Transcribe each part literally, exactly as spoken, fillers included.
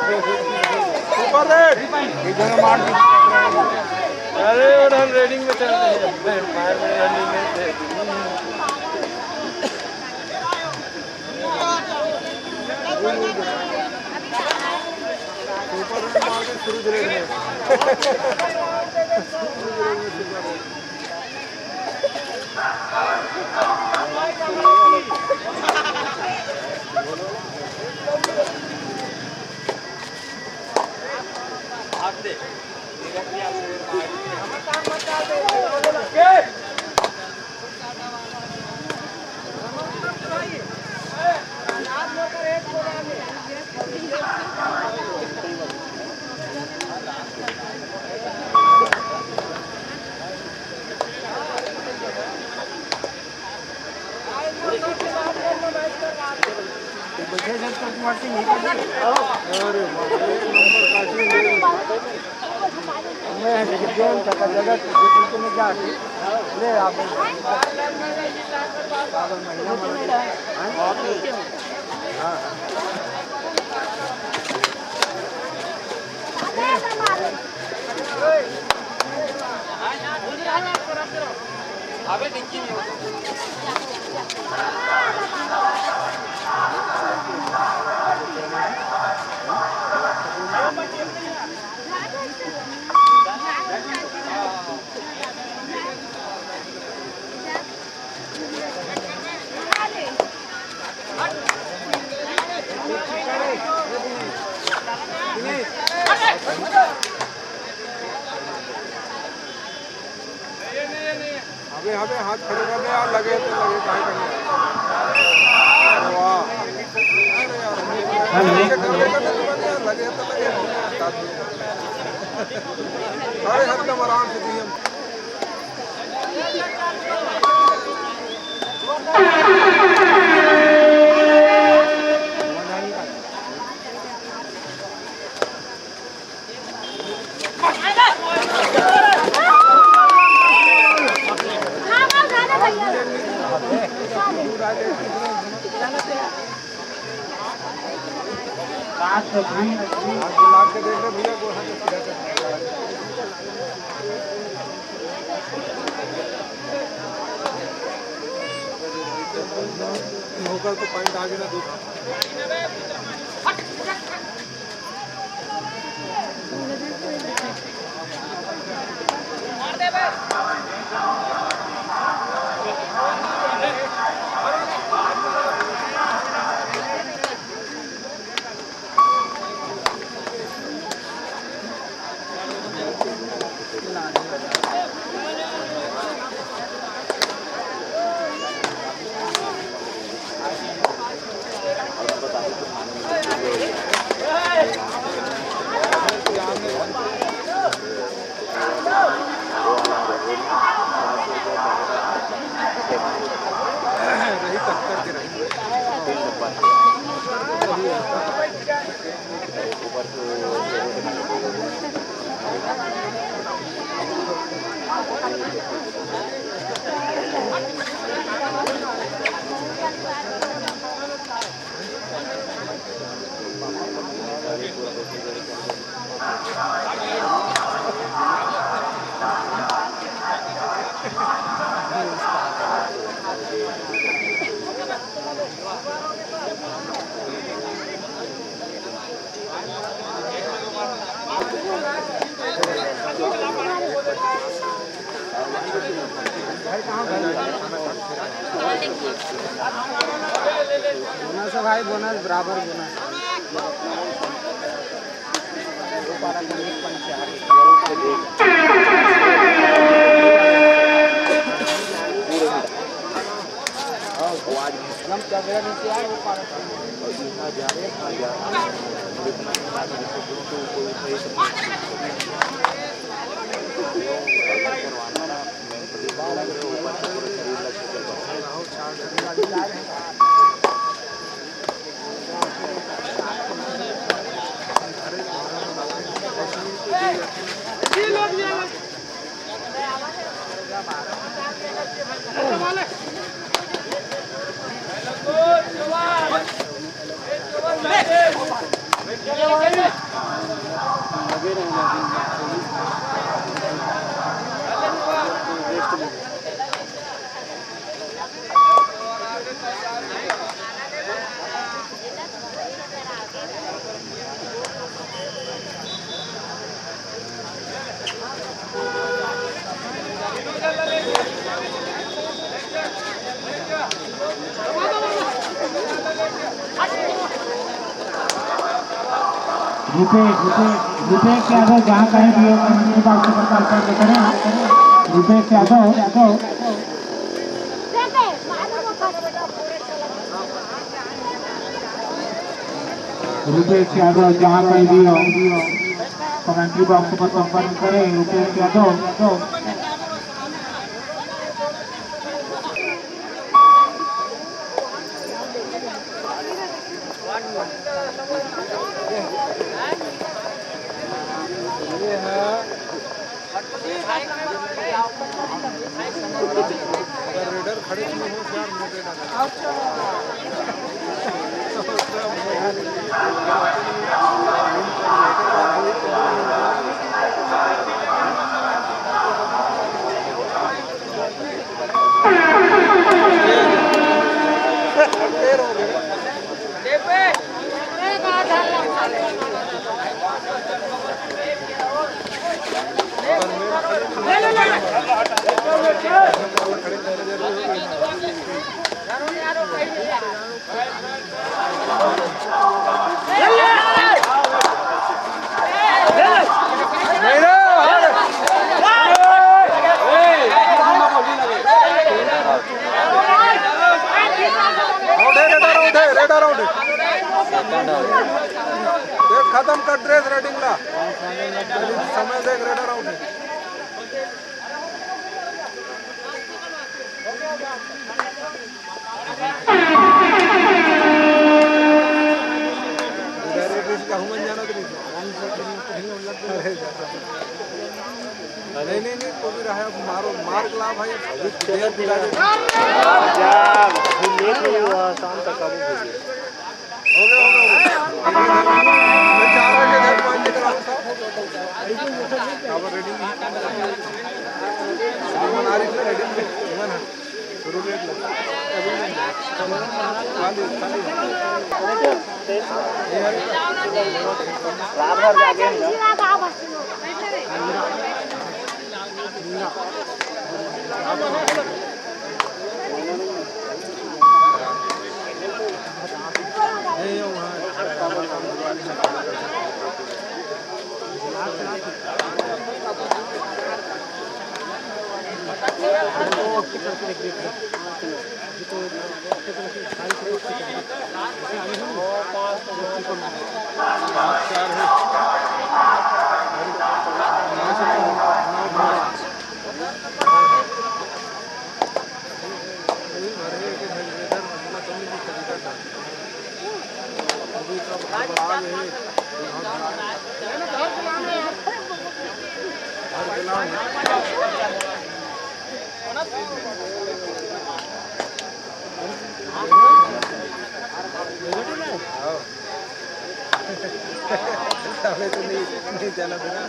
Super red. एक जने मार दी। अरे, वो हम रेडिंग में चल रहे हैं। मार में रनिंग में थे। सुपर रेड मार के शुरू रेड में। अबे, अबे, हाथ खड़े कर दे यार, लगे तो लगे, काहे करना? अरे वाह। अरे यार, लगे तो लगे। अरे, एकदम आराम से दी हम। होकर तो पॉइंट आगे ना दो। बोनस है भाई, बोनस, बराबर बोनस। रुपेश, रुपेश, रुपेश यादव जहाँ कहीं भी हो, कमेंट्री बॉक्स पर कॉल कर देते हैं। रुपेश यादव, यादव। रुपेश यादव जहाँ कहीं भी हो, कमेंट्री बॉक्स पर संपर्क करें। रुपेश यादव। अगर रेडर खड़े नहीं हो, यार, मुझे ना। आउट है, रेडर आउट है, रेडर आउट है। देख, खत्म कर ड्रेस रेडिंग ला। समय देख, रेडर आउट है। नहीं, नहीं, नहीं, को भी रहा है, मारो, मार के ला भाई। अभी देर बुला दे। जा, अभी लेट नहीं हुआ, शाम तक काबू हो गया। हो गया, हो गया, हो गया। मैं चार बजे घर पहुंच के कराऊंगा। अब रेडी नहीं। सामान आ रही है, रेडी नहीं। सामान है। हमें तो नहीं, नहीं जाना था ना।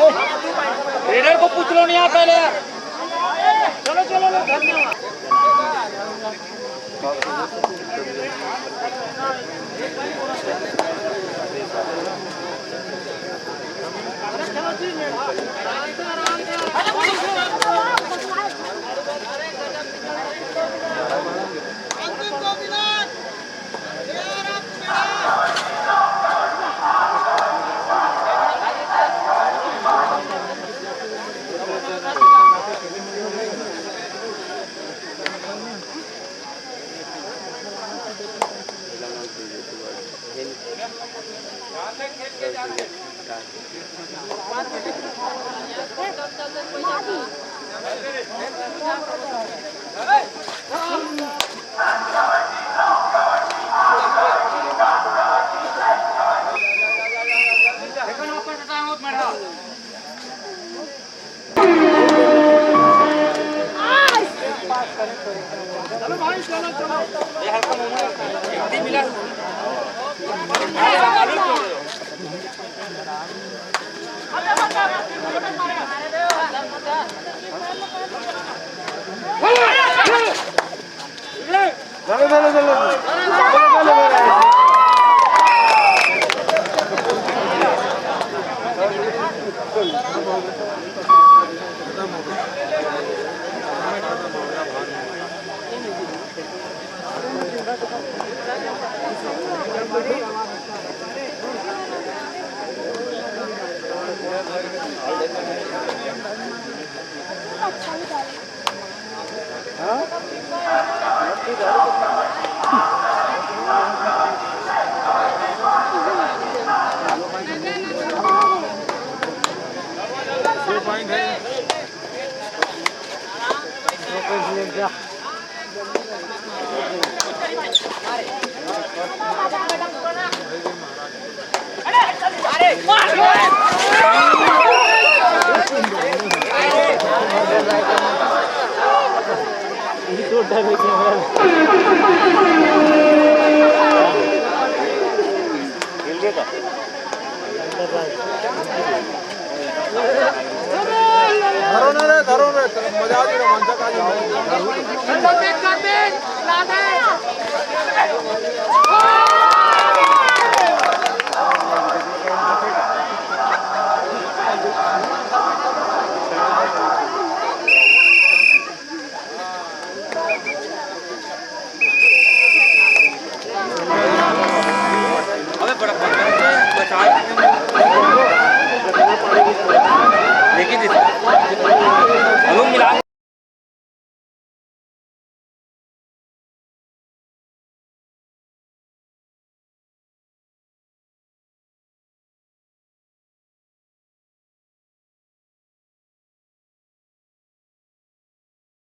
ट्रेनर को पूछ लो नहीं यार पहले यार। चलो चलो लो, धन्यवाद। धरो ना रे, धरो रे, मजा आ जाएगा, मंचा का।